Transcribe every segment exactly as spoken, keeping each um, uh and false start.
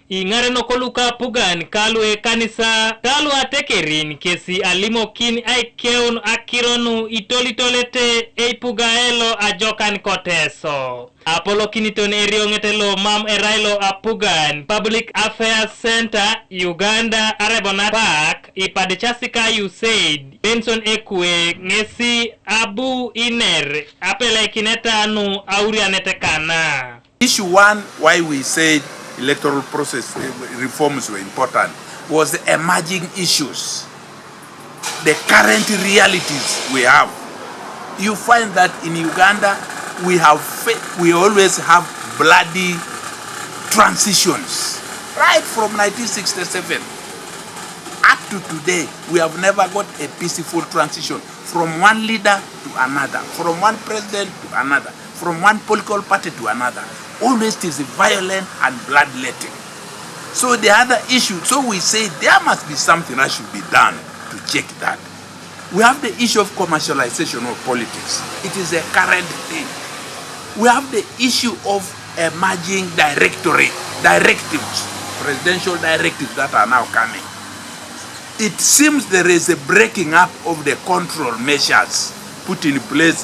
Iŋarenok luka apugan ka lu ekanisa ka lu atekerin kesi alimokin aikeun akiro nu itolitolete eipugae lo ajokan ko Teso. Apolokiniton erioŋet lo mam erai lo apugan Public Affairs Center, Uganda, Arebonat Park, ipadicasi ka USAID, Benson Ekwe, ŋesi abu iner apeleikineta nu aurianet kana. Issue one, why we said electoral process, eh, reforms were important, was the emerging issues, the current realities we have. You find that in Uganda, we have fa- we always have bloody transitions, right from nineteen sixty-seven up to today. We have never got a peaceful transition from one leader to another, from one president to another, from one political party to another. Always it is violent and bloodletting. So the other issue, so we say there must be something that should be done to check that. We have the issue of commercialization of politics. It is a current thing. We have the issue of emerging directorate directives, presidential directives that are now coming. It seems there is a breaking up of the control measures put in place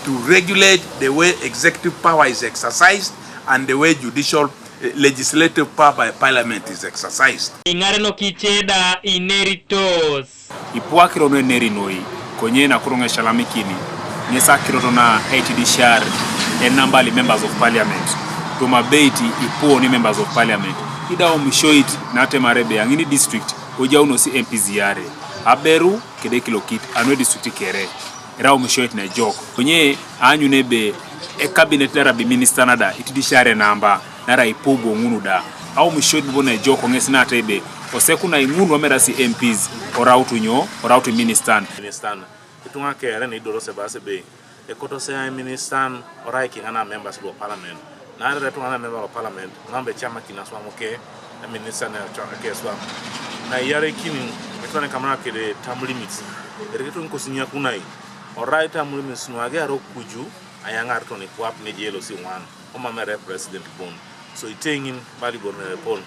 to regulate the way executive power is exercised and the way judicial, eh, legislative power by parliament is exercised. Iŋarenok ice da ineritos. Ipu akiro nu eneri noi, konye nakuro ŋes ecalamikini, ŋes akirot na eitidisiar enambali members of parliament, toma abeit ipu oni members of parliament, ido aomishoit natemar ebe aŋini district ojaunosi MPs iare, aberu kede kilokit anu edistrict kere, erai aomishoit naejok. Konye aanyun ebe ekabinet narabi minister nada itidisiare namba, naarai ipu bo ŋun da. Aomishoit bobo naejok ŋes nata ebe osekunai ŋun mam erasi MPs, orautu nyo? Orautu ministan. Ministan, ituŋa kere neidorose ebasi ebe ekotos eministan orai kiŋana members lo parliament. Naarai etuŋanan member lo parliament, mam ecamakin aswam ke eministan ekeswam. Naiyarekini etuŋanan kama kede term limits, ereketon kosinyakun ai, orai term limits nu agear okuju ayaŋar toni kwap neje elosi wan. Omamere president bon. So iteŋin balibor nerepol.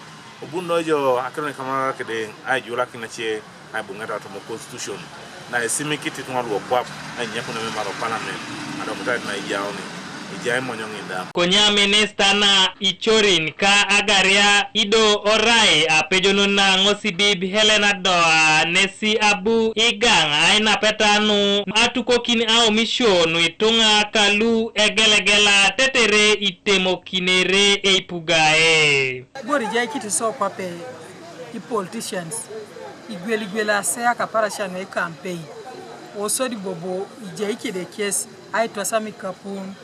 Obun do jo akiro ne kamara kede aijulakin nace aibuŋet atomo constitution. Na esimikit ituŋa luokwap ainyakun ememaro parliament. Adokitait na ijauni. Ijai monyoŋin da. Konye minista na icorin ka agaria ido orai apejonon na ŋosibib Helena Doa nesi abu igaŋ ainapeta nu atukokin aomisio nu ituŋa kalu egelegela tetere itemokinere eipugae. Bor ijai kitisio kwape i politicians, igweligwel asea kaparasia nu i campaign, osodi bobo ijai kede kes aitwasam ikapun,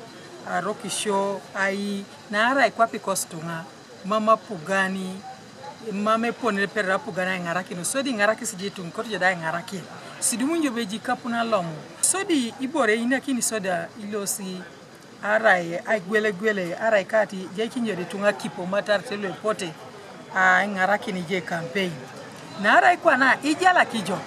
arokisio, ai, naarai kwape ikosi ituŋa, mam apugani, mam epone epedor apugan aiŋarakin, osodi iŋarakis ijo ituŋa, ikoto ijo da aiŋarakin. Sidumunio bo ejai ikapun alomu, sodi ibore einakini soda ilosi, arai aigwelegwele, arai kati ijaikinio da ituŋa kipomatarete luepote aiŋarakin ijo campaign. Naarai kwana ijalak ijo,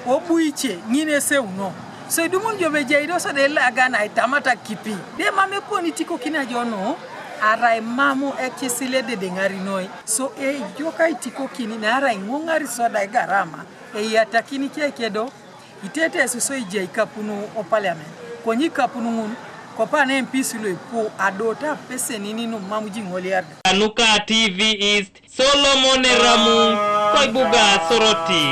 obuice ŋin eseuno. So idumun jo ebe ejai do sode elagan aitamata kipi. De mam eponi itikokin ajo nu, arai mam ekisil ededeŋari noi. So ejok aitikokin naarai iŋoŋari soda egarama, eyatakini kekedo, itete esuso ijai ikapunu o parliament. Konye ikapunu ŋun, kopa na MPs luipu, adota apesenini nu mam jiŋoliar da. Kanuka TV East, Solomon Eramu, koibuga Soroti.